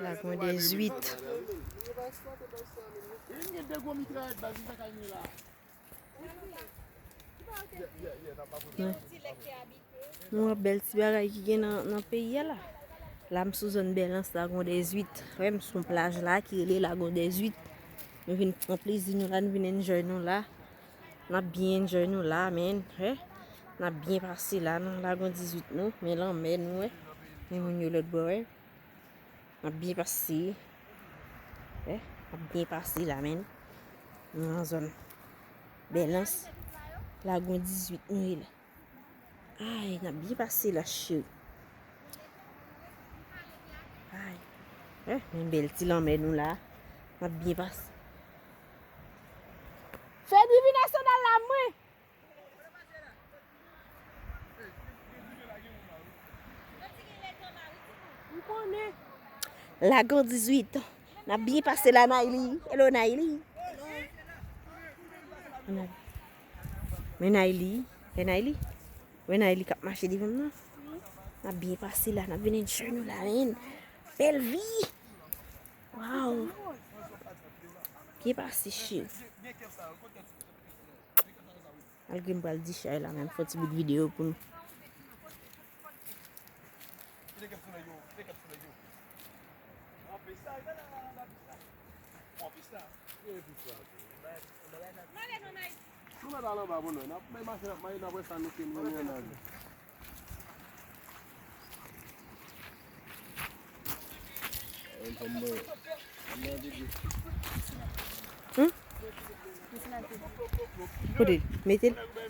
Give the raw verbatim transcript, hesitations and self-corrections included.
Lagon dèzuit. Nou wè bèl ti bagay ki gen nan, nan peyi a la. La m sou zòn Bèlans, Lagon dèzuit. Wè m sou plaj la ki rele Lagon dèzuit. Nou vin pran plezi nou la, nou vin enjoy nou la. N ap byen enjoy nou la, men, wè. N ap byen pase la nan Lagon dèzuit nou, men lanmè nou, wè. Men moun yo lòt bò, wè. N ap byen pase. Wè, n ap byen pase la, men. Nou nan zòn Bèlans, Lagon dèzuit nou ye la. Ay, n ap byen pase la, cheri. Ay. Eh, men bèl ti lanmè nou la. N ap byen pase. Fedi, vin ak sandal la, mwen. M konnen. Lagon dèzuit. N ap byen pase la, Nayli. Hello, Nayli. Men Nayli. Wè Nayli? Wè Nayli k ap mache devan m nan? N ap byen pase la, n ap vin enjoy nou la, men. Bèl vi. Waw. Byen pase, cheri. Malgre m pral di chay la, men m fè yon ti bout videyo pou nou. Nou mèt al anba pou nou. N ap bay mache, n ap manje, n ap wè sa nou fè, nou renmen ann ale. Hmm? Kote l? Mete l.